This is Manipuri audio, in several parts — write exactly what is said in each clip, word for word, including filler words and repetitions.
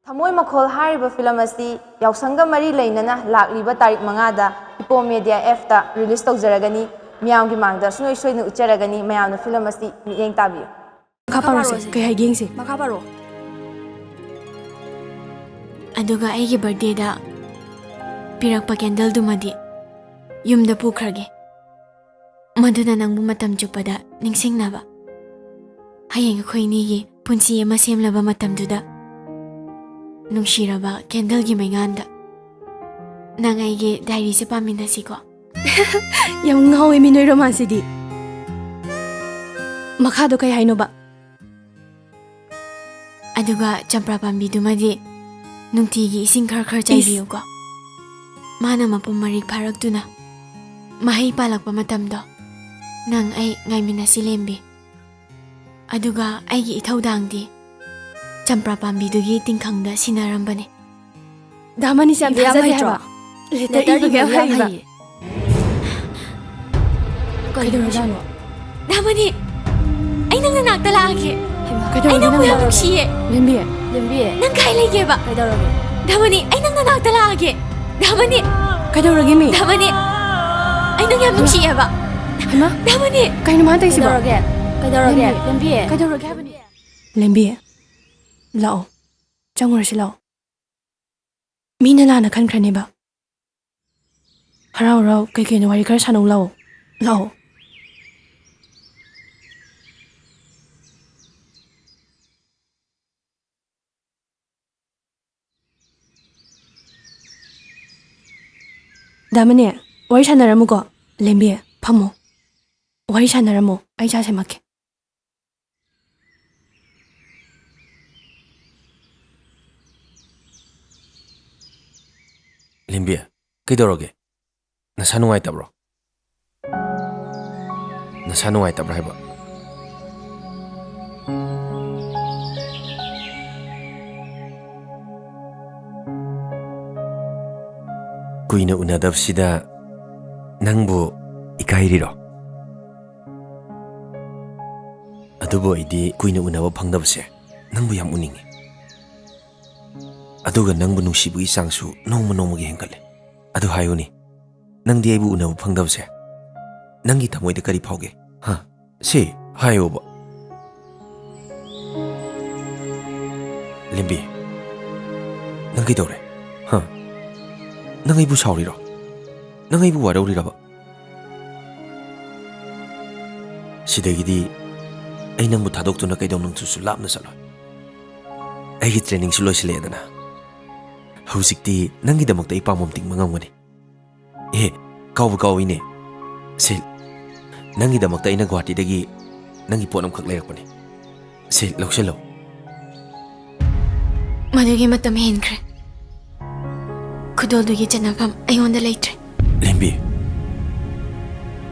ꯊꯃꯣꯏ ꯃꯈꯣꯜ ꯍꯥꯏꯔꯤꯕ ꯐꯤꯂꯝ ꯑꯁꯤ ꯌꯥꯎꯁꯪꯒ ꯃꯔꯤ ꯂꯩꯅꯅ ꯂꯥꯛꯂꯤꯕ ꯇꯥꯔꯤꯛ ꯃꯉꯥꯗ ꯏꯄꯣꯝ ꯃꯦꯗꯤꯌꯥ ꯑꯦꯞꯇ ꯔꯤꯂꯤꯁ ꯇꯧꯖꯔꯒꯅꯤ꯫ ꯃꯤꯌꯥꯝꯒꯤ ꯃꯥꯡꯗ ꯁꯨꯡꯁꯣꯏ ꯁꯣꯏꯗꯅ ꯎꯠꯆꯔꯒꯅꯤ꯫ ꯃꯌꯥꯝꯅ ꯐꯤꯂꯝ ꯑꯁꯤ ꯃꯤꯠꯌꯦꯡ ꯇꯥꯕꯤꯌꯨ꯫ ꯃꯈꯥ ꯄꯥꯔꯣꯁꯦ꯫ ꯀꯩ ꯍꯥꯏꯒꯦ ꯌꯦꯡꯁꯦ꯫ ꯃꯈꯥ ꯄꯥꯔꯣ꯫ ꯑꯗꯨꯒ ꯑꯩꯒꯤ ꯕꯔꯊꯗꯦꯗ ꯄꯤꯔꯛꯄ ꯀꯦꯟꯗꯜꯗꯨꯃꯗꯤ ꯌꯨꯝꯗ ꯄꯨꯈ꯭ꯔꯒꯦ꯫ ꯃꯗꯨꯅ ꯅꯪꯕꯨ ꯃꯇꯝ ꯆꯨꯞꯄꯗ ꯅꯤꯡꯁꯤꯡꯅꯕ꯫ ꯍꯌꯦꯡ ꯑꯩꯈꯣꯏ ꯑꯅꯤꯒꯤ ꯄꯨꯟꯁꯤ ꯑꯃ ꯁꯦꯝꯂꯕ ꯃꯇꯝꯗꯨꯗ ꯅꯨꯡꯁꯤꯔꯕ ꯀꯦꯟꯗꯜꯒꯤ ꯃꯩꯉꯥꯟꯗ ꯅꯪ ꯑꯩꯒꯤ ꯗꯥꯏꯔꯤꯁꯦ ꯄꯥꯃꯤꯟꯅꯁꯤꯀꯣ꯫ ꯌꯥꯝ ꯉꯥꯎꯋꯦ ꯃꯤ ꯅꯣꯏ ꯔꯣꯃꯥꯟꯁꯤꯗꯤ꯫ ꯃꯈꯥꯗꯣ ꯀꯩ ꯍꯥꯏꯅꯣꯕ? ꯑꯗꯨꯒ ꯆꯝꯄ꯭ꯔꯥ ꯄꯥꯝꯕꯤꯗꯨꯃꯗꯤ ꯅꯨꯡꯇꯤꯒꯤ ꯏꯁꯤꯡ ꯈꯔ ꯈꯔ ꯏꯁ꯫ ꯆꯥꯏꯕꯤꯌꯨꯀꯣ꯫ ꯃꯥꯅ ꯃꯄꯨꯝ ꯃꯔꯩ ꯐꯥꯔꯛꯇꯨꯅ ꯃꯍꯩ ꯄꯥꯜꯂꯛꯄ ꯃꯇꯝꯗꯣ ꯅꯪ ꯑꯩ ꯉꯥꯏꯃꯤꯟꯅꯁꯤ ꯂꯦꯝꯕꯤ꯫ ꯑꯗꯨꯒ ꯑꯩꯒꯤ ꯏꯊꯧꯗꯥꯡꯗꯤ ꯆꯝꯄ꯭ꯔꯥ ꯄꯥꯝꯕꯤꯗꯨꯒꯤ ꯇꯤꯡꯈꯪꯗ ꯁꯤꯟꯅꯔꯝꯕꯅꯤ꯫ ꯗꯥꯃꯅꯤꯁꯦ ꯌꯥꯝ ꯌꯥꯝ ꯊꯥꯖꯗꯦ ꯍꯩꯇ꯭ꯔꯣ? ꯍꯥꯏꯕ꯫ ꯂꯦꯇꯔ ꯂꯦꯇꯔ ꯏꯕꯒ ꯏꯕꯒ ꯌꯥꯝ ꯌꯥꯝ ꯍꯩꯌꯦ꯫ ꯍꯩꯌꯦ꯫ ꯀꯩꯗꯧꯔꯖꯥꯠꯅꯣ? ꯗꯥꯃꯅꯤ! ꯑꯩ ꯅꯪ ꯅꯅꯥꯛꯇ ꯂꯥꯛꯑꯒꯦ꯫ ꯍꯩꯃꯥ꯫ ꯑꯩ ꯀꯩꯗꯧꯔꯒꯦ ꯅꯪꯕꯨ ꯌꯥꯝ ꯅꯪꯕꯣ? ꯅꯨꯡꯁꯤꯌꯦ꯫ ꯂꯦꯝꯕꯤ꯫ ꯅꯪ ꯀꯥꯏ ꯂꯩꯒꯦꯕ? ꯀꯩꯗꯧꯔꯒꯦ? ꯗꯥꯃꯅꯤ, ꯑꯩ ꯅꯪ ꯅꯅꯥꯛꯇ ꯂꯥꯛꯑꯒꯦ꯫ ꯗꯥꯃꯅꯤ! ꯀꯩꯗꯧꯔꯒꯦ ꯃꯤ? ꯗꯥꯃꯅꯤ! ꯑꯩ ꯅꯪ ꯌꯥꯝ ꯅꯨꯡꯁꯤꯌꯦꯕ꯫ ꯍꯩꯃꯥ꯫ ꯗꯥꯃꯅꯤ! ꯀꯩꯅꯣ ꯃꯥꯅ ꯇꯧꯔꯤꯁꯤꯕꯣ? ꯀꯩꯗꯧꯔꯒꯦ? ꯀꯩꯗꯧꯔꯒꯦ? ꯂꯦꯝꯕꯤ꯫ ꯂꯦꯝꯕꯤ꯫ ꯀꯩꯗꯧꯔꯒꯦ ꯍꯥꯏꯕꯅꯤ? ꯂꯦꯝꯕꯤ꯫ ꯂꯥꯛꯑꯣ꯫ ꯆꯪꯉꯨꯔꯁꯤ ꯂꯥꯛꯑꯣ꯫ ꯃꯤꯅ ꯂꯥꯟꯅ ꯈꯟꯈ꯭ꯔꯅꯦꯕ꯫ ꯍꯔꯥꯎ ꯍꯔꯥꯎ ꯀꯩ ꯀꯩꯅꯣ ꯋꯥꯔꯤ ꯈꯔ ꯁꯥꯟꯅꯧ ꯂꯥꯛꯑꯣ꯫ ꯂꯥꯛꯑꯣ꯫ ꯗꯥꯃꯅꯤ, ꯋꯥꯔꯤ ꯁꯥꯟꯅꯔꯝꯃꯨꯀꯣ꯫ ꯂꯦꯝꯕꯤ, ꯐꯝꯃꯣ꯫ ꯋꯥꯔꯤ ꯁꯥꯟꯅꯔꯝꯃꯣ, ꯑꯩ ꯆꯥ ꯁꯦꯝꯃꯛꯀꯦ꯫ ꯂꯦꯝꯕꯤ, ꯀꯩꯗꯧꯔꯒꯦ? ꯅꯁꯥ ꯅꯨꯡꯉꯥꯏꯇꯕ꯭ꯔꯣ? ꯅꯁꯥ ꯅꯨꯡꯉꯥꯏꯇꯕ꯭ꯔꯥ ꯍꯥꯏꯕ? ꯀꯨꯏꯅ ꯎꯅꯗꯕꯁꯤꯗ ꯅꯪꯕꯨ ꯏꯀꯥꯏꯔꯤꯔꯣ? ꯑꯗꯨꯕꯨ ꯑꯩꯗꯤ ꯀꯨꯏꯅ ꯎꯅꯕ ꯐꯪꯗꯕꯁꯦ ꯅꯪꯕꯨ ꯌꯥꯝ ꯎꯅꯤꯡꯉꯤ꯫ ꯑꯗꯨꯒ ꯅꯪꯕꯨ ꯅꯨꯡꯁꯤꯕꯒꯤ ꯆꯥꯡꯁꯨ ꯅꯣꯡꯃ ꯅꯣꯡꯃꯒꯤ ꯍꯦꯟꯒꯠꯂꯦ꯫ ꯑꯗꯨ ꯍꯥꯏꯌꯨꯅꯦ, ꯅꯪꯗꯤ ꯑꯩꯕꯨ ꯎꯅꯕ ꯐꯪꯗꯕꯁꯦ ꯅꯪꯒꯤ ꯊꯃꯣꯏꯗ ꯀꯔꯤ ꯐꯥꯎꯒꯦ? ꯍꯥ? ꯁꯤ ꯍꯥꯏꯌꯣꯕ꯫ ꯂꯦꯝꯕꯤ, ꯅꯪ ꯀꯩꯗꯧꯔꯦ? ꯍꯥ? ꯅꯪ ꯑꯩꯕꯨ ꯁꯥꯎꯔꯤꯔꯣ? ꯅꯪ ꯑꯩꯕꯨ ꯋꯥꯔꯧꯔꯤꯔꯕ? ꯁꯤꯗꯒꯤꯗꯤ ꯑꯩ ꯅꯪꯕꯨ ꯊꯥꯗꯣꯛꯇꯨꯅ ꯀꯩꯗꯧꯅꯨꯡꯗꯁꯨ ꯂꯥꯞꯅ ꯆꯠꯂꯣꯏ꯫ ꯑꯩꯒꯤ ꯇ꯭ꯔꯦꯅꯤꯡꯁꯨ ꯂꯣꯏꯁꯤꯜꯂꯛꯑꯦꯗꯅ꯫ ꯍꯧꯖꯤꯛꯇꯤ ꯅꯪꯒꯤꯗꯃꯛꯇ ꯑꯩ ꯄꯥꯝꯕꯣꯝ ꯇꯤꯡꯕ ꯉꯝꯒꯅꯤ꯫ ꯑꯦ, ꯀꯥꯎꯕꯨ ꯀꯥꯎꯏꯅꯦ꯫ ꯁꯦ, ꯅꯪꯒꯤꯗꯃꯛꯇ ꯑꯩꯅ ꯒꯨꯋꯥꯍꯥꯇꯤꯗꯒꯤ ꯅꯪꯒꯤ ꯄꯣꯠ ꯑꯃꯈꯛ ꯂꯩꯔꯛꯄꯅꯦ꯫ ꯁꯦ, ꯂꯧꯁꯤꯜꯂꯣ꯫ ꯃꯗꯨꯒꯤ ꯃꯇꯝ ꯍꯦꯟꯈ꯭ꯔꯦ꯫ ꯈꯨꯗꯣꯜꯗꯨꯒꯤ ꯆꯟꯅꯐꯝ ꯑꯩꯉꯣꯟꯗ ꯂꯩꯇ꯭ꯔꯦ꯫ ꯂꯦꯝꯕꯤ,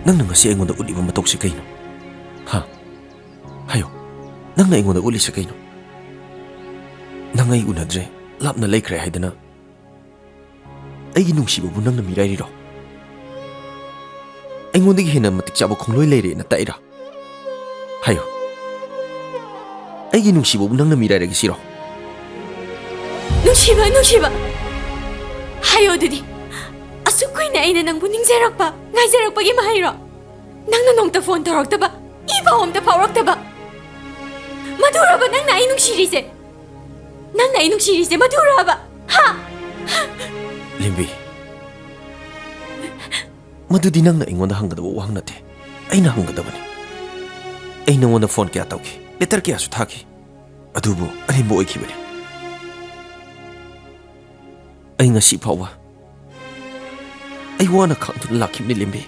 ꯅꯪꯅ ꯉꯁꯤ ꯑꯩꯉꯣꯟꯗ ꯎꯠꯂꯤꯕ ꯃꯇꯧꯁꯤ ꯀꯩꯅꯣ? ꯍꯥ? ꯍꯥꯏꯌꯣ, ꯅꯪꯅ ꯑꯩꯉꯣꯟꯗ ꯎꯠꯂꯤꯁꯤ ꯀꯩꯅꯣ? ꯅꯪ ꯑꯩ ꯎꯅꯗ꯭ꯔꯦ, ꯂꯥꯞꯅ ꯂꯩꯈ꯭ꯔꯦ ꯍꯥꯏꯗꯅ ꯑꯩꯒꯤ ꯅꯨꯡꯁꯤꯕꯕꯨ ꯅꯪꯅ ꯃꯤꯔꯥꯏꯔꯤꯔꯣ? ꯑꯩꯉꯣꯟꯗꯒꯤ ꯍꯦꯟꯅ ꯃꯇꯤꯛ ꯆꯥꯕ ꯈꯣꯡꯂꯣꯏ ꯂꯩꯔꯦꯅ ꯇꯥꯛꯏꯔꯥ? ꯍꯥꯏꯌꯨ꯫ ꯑꯩꯒꯤ ꯅꯨꯡꯁꯤꯕꯕꯨ ꯅꯪꯅ ꯃꯤꯔꯥꯏꯔꯒꯦ ꯁꯤꯔꯣ? ꯅꯨꯡꯁꯤꯕ, ꯅꯨꯡꯁꯤꯕ! ꯍꯥꯏꯌꯣ ꯑꯗꯨꯗꯤ꯫ ꯑꯁꯨꯛ ꯀꯨꯏꯅ ꯑꯩꯅ ꯅꯪꯕꯨ ꯅꯤꯡꯖꯔꯛꯄ, ꯉꯥꯏꯖꯔꯛꯄꯒꯤ ꯃꯍꯩꯔꯣ? ꯅꯪꯅ ꯅꯣꯡꯇ ꯐꯣꯟ ꯇꯧꯔꯛꯇꯕ, ꯏ ꯄꯥꯎ ꯑꯝꯇ ꯐꯥꯎꯔꯛꯇꯕ꯫ ꯃꯗꯨꯔꯕ ꯅꯪꯅ ꯑꯩ ꯅꯨꯡꯁꯤꯔꯤꯁꯦ? ꯅꯪꯅ ꯑꯩ ꯅꯨꯡꯁꯤꯔꯤꯁꯦ ꯃꯗꯨꯔꯕ? ꯍꯥ? ꯂꯦꯝꯕꯤ, ꯃꯗꯨꯗꯤ ꯅꯪꯅ ꯑꯩꯉꯣꯟꯗ ꯍꯪꯒꯗꯕ ꯋꯥꯍꯪ ꯅꯠꯇꯦ, ꯑꯩꯅ ꯍꯪꯒꯗꯕꯅꯤ꯫ ꯑꯩ ꯅꯉꯣꯟꯗ ꯐꯣꯟ ꯀꯌꯥ ꯇꯧꯈꯤ, ꯂꯦꯇꯔ ꯀꯌꯥꯁꯨ ꯊꯥꯈꯤ, ꯑꯗꯨꯕꯨ ꯑꯔꯦꯝꯕ ꯑꯣꯏꯈꯤꯕꯅꯤ꯫ ꯑꯩ ꯉꯁꯤ ꯐꯥꯎꯕ ꯑꯩ ꯋꯥꯅ ꯈꯥꯡꯗꯨꯅ ꯂꯥꯛꯈꯤꯕꯅꯤ, ꯂꯦꯝꯕꯤ꯫